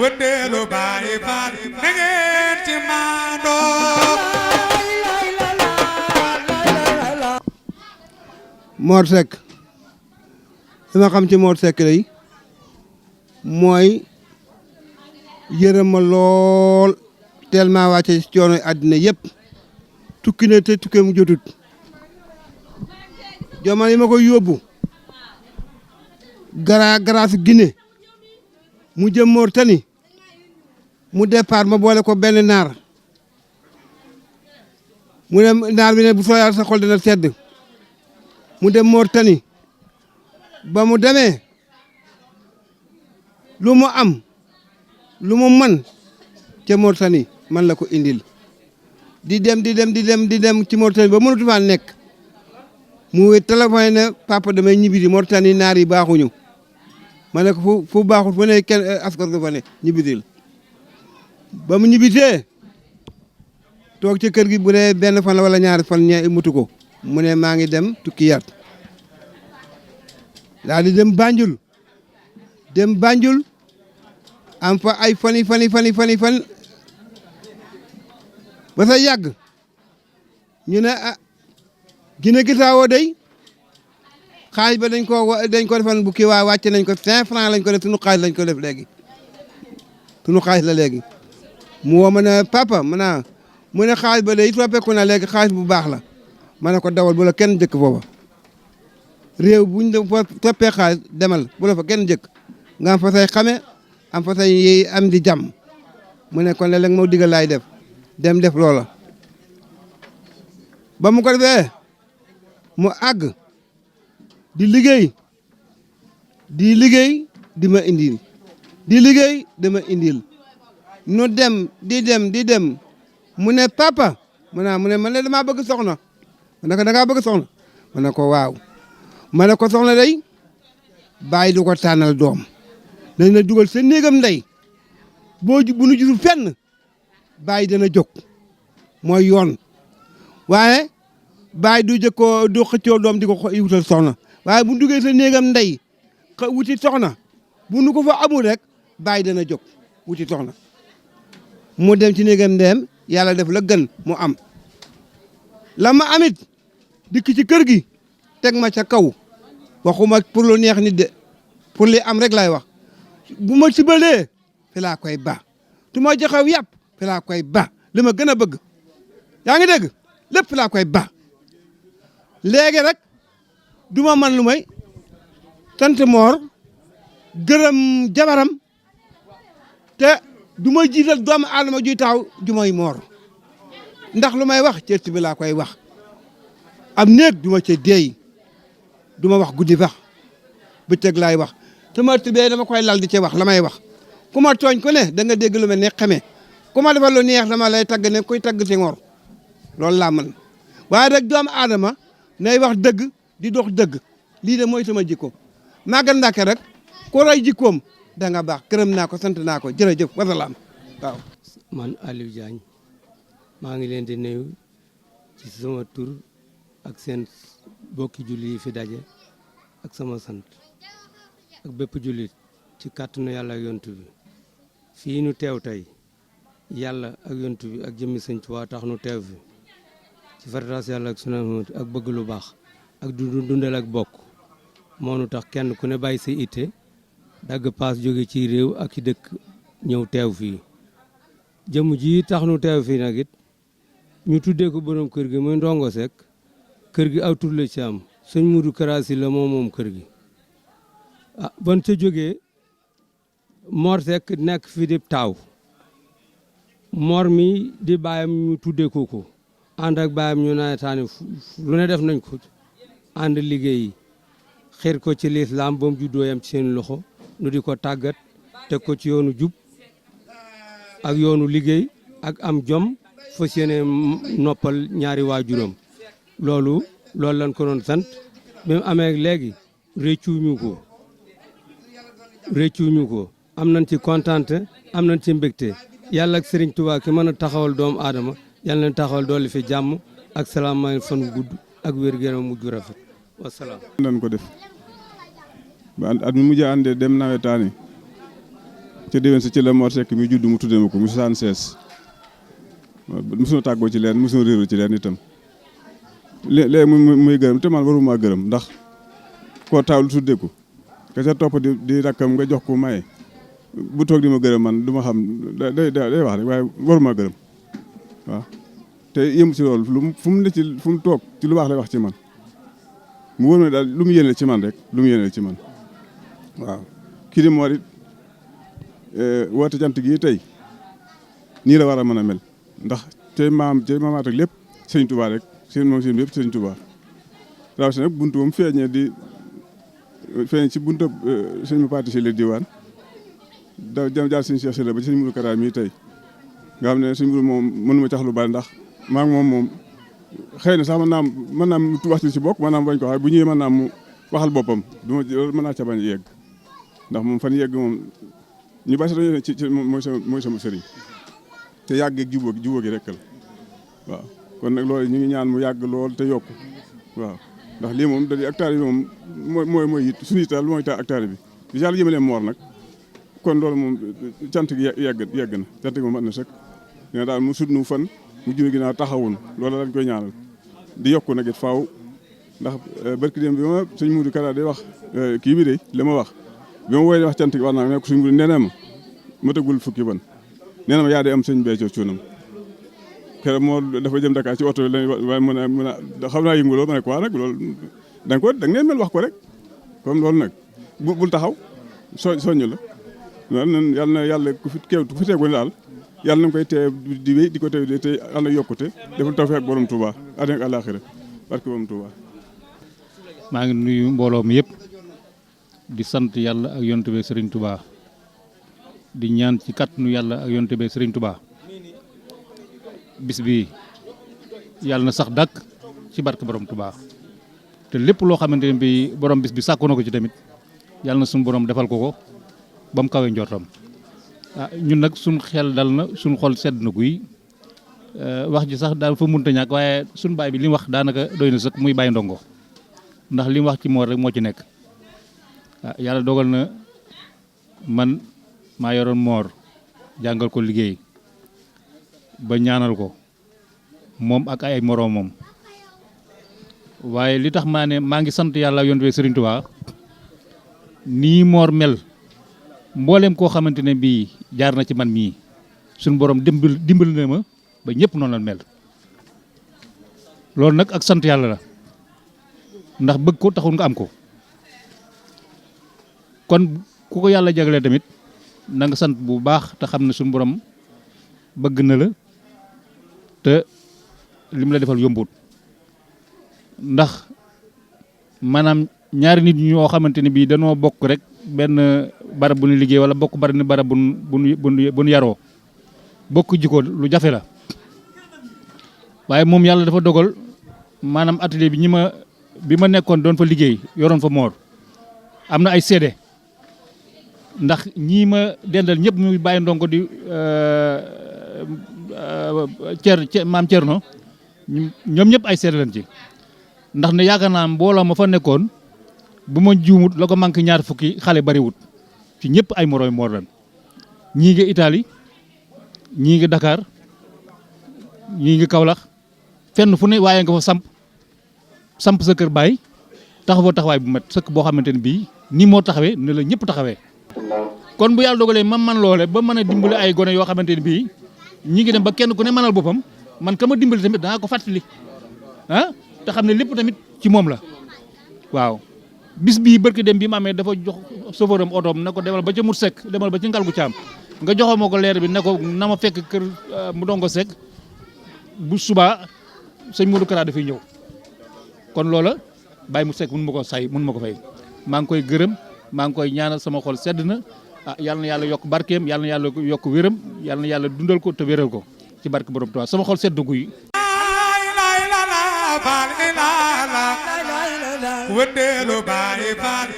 wëndeelu Baay Faal na ngeen ci maandoo. Mor Seck li ma xam ci Mor Seck lay mooy yërëm ma lool tellement wàcce ci coono àddina yëpp tukki na te tukkee mu jotut jamono yi ma koy yóbbu garaasu Guinée mu jëm Mauritanie mu départ ma boole ko benn naar mu dem naar bi ne bu sooyal sa xol dina sedd mu dem Mauritanie ba mu demee lu mu am lu mu man ca Mauritanie man la ko indil di dem ci Mauritanie ba mënatu faa nekk mu téléphoné ne papa damay ñibbi di Mauritanie naar yi baaxuñu ma ne ko fu baaxut fu ne kenn askar ga fa ne ñibbisil ba mu ñibbitee toog ci kër gi bu dee benn fan la wala ñaari fan ñe mutu ko mu ne maa ngi dem tukki yat daal di dem Banjul am fa ay fan ba sa yàgg ñu ne ah Guinée Bissau day xaalis ba dañ ko defan bu kii waa wàcce nañ ko 5 francs lañ ko def sunu xaalis lañ ko def léegi sunu xaalis la léegi mu woo ma ne papa mu ne xaalis ba day soppeeku na léegi xaalis bu baax la ma ne ko dawal bu la kenn jëkk foofa réew buñ de toppee xaalis demal bu la fa kenn jëkk nga am fa say xame am fa say am di jàmm mu ne kon léeg-léeg moo digal laay dem def loola ba mu ko defee mu àgg di liggéey di ma indil di liggéey di ma indil nu dem di dem mu ne papa mu ne man de damaa bëgg soxna ma ne ko da ngaa bëgg soxna ma ne ko waaw ma ne ko soxna day bàyyi du ko tànnal doom dañ la dugal sa néegam ndey bu nu gisul fenn bàyyi dana jóg mooy yoon waaye bàyyi du jëkkoo du xëccoo doom di ko wutal soxna waaye bu duggee sa néegam ndey wuti soxna bu nu ko fa amul rek bàyyi dana jóg wuti soxna mu dem ci néegam ndeyam yàlla def la gën mu am la ma amit dikk ci kër gi teg ma ca kaw waxuma pour lu neex nit de pour li am rek laay wax bu ma sibalee fi laa koy ba tu ma joxew yàpp fi laa koy ba li ma gën a bëgg yaa ngi dégg lépp fi laa koy ba léegi rek du ma man lu may sant Mor gërëm jabaram te du ma jiital doomu aadama juy taxaw ju may Mor ndax lu may wax ci bi laa koy wax am néeg du ma ca deey du ma wax guddi fax bëccëg laay wax te ma tibee dama koy lal di ca wax la may wax ku ma tooñ ko ne da nga dégg lu mel ne xeme ku ma defal lu neex dama lay tagg ne kuy tagg si Ngor loolu laa mën waaye rek doomu aadama nay wax dëgg di dox dëgg lii de mooy sama jikko Maguette Ndake rek ku roy jikkoom da nga baax gërëm naa ko sant naa ko jërëjëf wasalaam waaw. man Aliou Diagne maa ngi leen di nuyu ci sama tur ak seen bokki julli yi fi daje ak sama sant ak bépp jullit ci kàttanu yàlla ak yontu bi fii nu teew tey yàlla ak yontu bi ak jëmmi sëñ Tuubaa tax nu teew fi ci farataas yàlla ak sunu ak bëgg lu baax ak dundal ak bokk moo nu tax kenn ku ne bàyyi sa itte dagg paas jóge ci réew ak ci dëkk ñëw teew fii jëmm ji tax nu teew fii nag it ñu tuddee ko borom kër gi muy Ndongo Seck kër gi aw tur la ci am sëñ Mudu Karaasi la moom kër gi ah ban ca jógee Mor Seck nekk fi di taaw Mor mi di bàyyam ñu tuddee ko ànd ak bàyyam ñu nawetaani lu ne def nañ ko ànd liggéey xeer ko ci lislaam ba mu juddoo yam ci seen loxo nu di ko tàggat teg ko ci yoonu jub ak yoonu liggéey ak am jom fas yéene noppal ñaari waajuram loolu lañ ko doon sant bi mu amee léegi réccuñu ko am nañ ci kontante am nañ ci mbégte yàlla ak Serigne Touba ki mën a taxawal doomu aadama yàlla na taxawal doole fi jàmm ak salaam fan gudd ak wér-gu-yaram mujj rafet wasalaam. nañ ko def ba at mi mujj àndee dem nawetaani ca déwén sa ci la Mor Seck mi judd mu tuddee ma ko mu 76 mosuma tàggoo ci leen mosuma réeru ci leen itam léegi muy gërëm te man waruma gërëm ndax koo taawlu tuddee ko ka ca topp di rakkam nga jox ko maye bu toog di ma gërëm man du ma xam day wax rek waaye waruma gërëm waaw te yëmu ci loolu fu mu ne ci fu mu toog ci lu baax lay wax ci man mu wóor na daal lu mu yéene ci man rek lu mu yéene ci man waaw kii di Mor it woote cant gi tey nii la war a mën a mel ndax tey maamaat ak lépp sëñ Touba rek seen moom seen lépp sëñ Touba rawatina nag buntu moom feeñ ci buntu sëñ ma parti si la diwaan da jaar sëñ Cheikh Sylla ba ci sëñ Moudou Kara mii tey nga xam ne sëñ Moudou moom mënuma cax lu bari ndax maa ngi moom xëy na sax mën naa mu wax ci bokk mën naa bañ ko wax bu ñëwee mën naa mu waxal boppam du ma mën naa ca bañ yegg ndax moom fan yegg moom ñu bari sax dañu ne ci mooy sama sëriñ te yàgg ak jubóo gi rek la waaw kon nag loolu ñu ngi ñaan mu yàgg lool te yokku waaw ndax lii moom da di hectare bi moom mooy it suñu ital mooy ta hectare bi di yàlla jëmalee Mor nag kon loolu moom cant gi yegg na cant gi moom mat na sëkk dina daal mu sut nu fan mu junu ginnaaw taxawun loolu lañ koy ñaanal di yokku nag it faaw ndax barki dem bi ma sëñ Moudou Kara day wax kii bi de li ma wax bi ma woowee wax cant gi wax naa ne ko sëñ Moudou nee na ma tëggul fukki ban nee na ma yaa de am sëñ Béthio cuunam keroog moo dafa jëm Dakar ci oto bi lañ mën a xam naa yëngu loolu ma ne ko waa nag loolu da nga mel wax ko rek comme loolu nag bul taxaw soññ la yal na yàlla ku fi teegu ne daal yàlla na koy tee di wéy di ko teew te ànd ak yokkute defal tawfeex ak borom Touba àddina ak àllaaxira barke borom Touba. maa ngi nuyu mbooloo mi yëpp di sant yàlla ak yonent bi Serigne Touba di ñaan ci kàttanu yàlla ak yonent bi Serigne Touba bis bi yàlla na sax dàkk ci barke borom Touba te lépp loo xamante ne bi borom bis bi sàkku na ko ci tamit yàlla na suñu borom defal ko ba mu kawe njortam. ñun nag suñ xel dal na suñ xol sedd na guy wax ji sax daal fa mënta ñàkk waaye suñ baay bi li mu wax daanaka doy na sëkk muy Baye Ndongo ndax li mu wax ci Mor rek moo ci nekk yàlla dogal na man maa yoroon Mor jàngal ko liggéey ba ñaanal ko moom ak ay moroomam waaye li tax maa ne maa ngi sant yàlla yonent bi Serigne Touba nii Mor mel mbooleem koo xamante ne bii jaar na ci man mii suñu borom dimbal na ma ba ñëpp noonu la mel loolu nag ak sant yàlla la ndax bëgg ko taxul nga am ko kon ku ko yàlla jagalee tamit na nga sant bu baax te xam ne suñu borom bëgg na la te lim la defal yombut ndax maanaam ñaari nit ñoo xamante ne bii danoo bokk rek benn barab bu ñu liggéey wala bokk barab bu ñu yaroo bokk jikko lu jafe la waaye moom yàlla dafa dogal maanaam atelier bi bi ma nekkoon doon fa liggéey yoroon fa Mor am na ay seede ndax ñii ma dendal ñëpp muy Baye Ndongo di maam Thierno ñoom ñëpp ay seede lañ ci ndax ne yaakaar naa mbooloo ma fa nekkoon bu ma juumut la ko manqué ñaar fukki xale bariwut ci ñëpp ay morooy Mor lan ñii ngi Italie ñii ngi Dakar ñii ngi Kaolack fenn fu ne waaye nga fa samp sa kër baay taxawoo taxawaay bu mat sëkk boo xamante ne bii nii moo taxawee ne la ñëpp taxawee kon bu yàlla dogalee man loole ba mën a dimbali ay gone yoo xamante ne bii ñi ngi dem ba kenn ku ne mënal boppam man ka ma dimbali tamit danaa ko fàttali te xam ne lépp tamit ci moom la waaw bis bii barki dem bi ma amee dafa jox chauffeur am otoom na ko demal ba ca mut sekk demal ba ci ngal gu caam nga joxoo ma ko leer bi ne ko na ma fekk kër mu dongo sekk bu subaa sëñ Modou Kara dafay ñëw kon loola bàyyi mu sekk mun ma ko fay maa ngi koy gërëm maa ngi koy ñaanal sama xol sedd na yàlla na yàlla yokk barkeem yàlla na yàlla yokk wéram yàlla na yàlla dundal ko te wéral ko ci barke borom Tuubaa sama xol sedd guy wëndeelu baay faal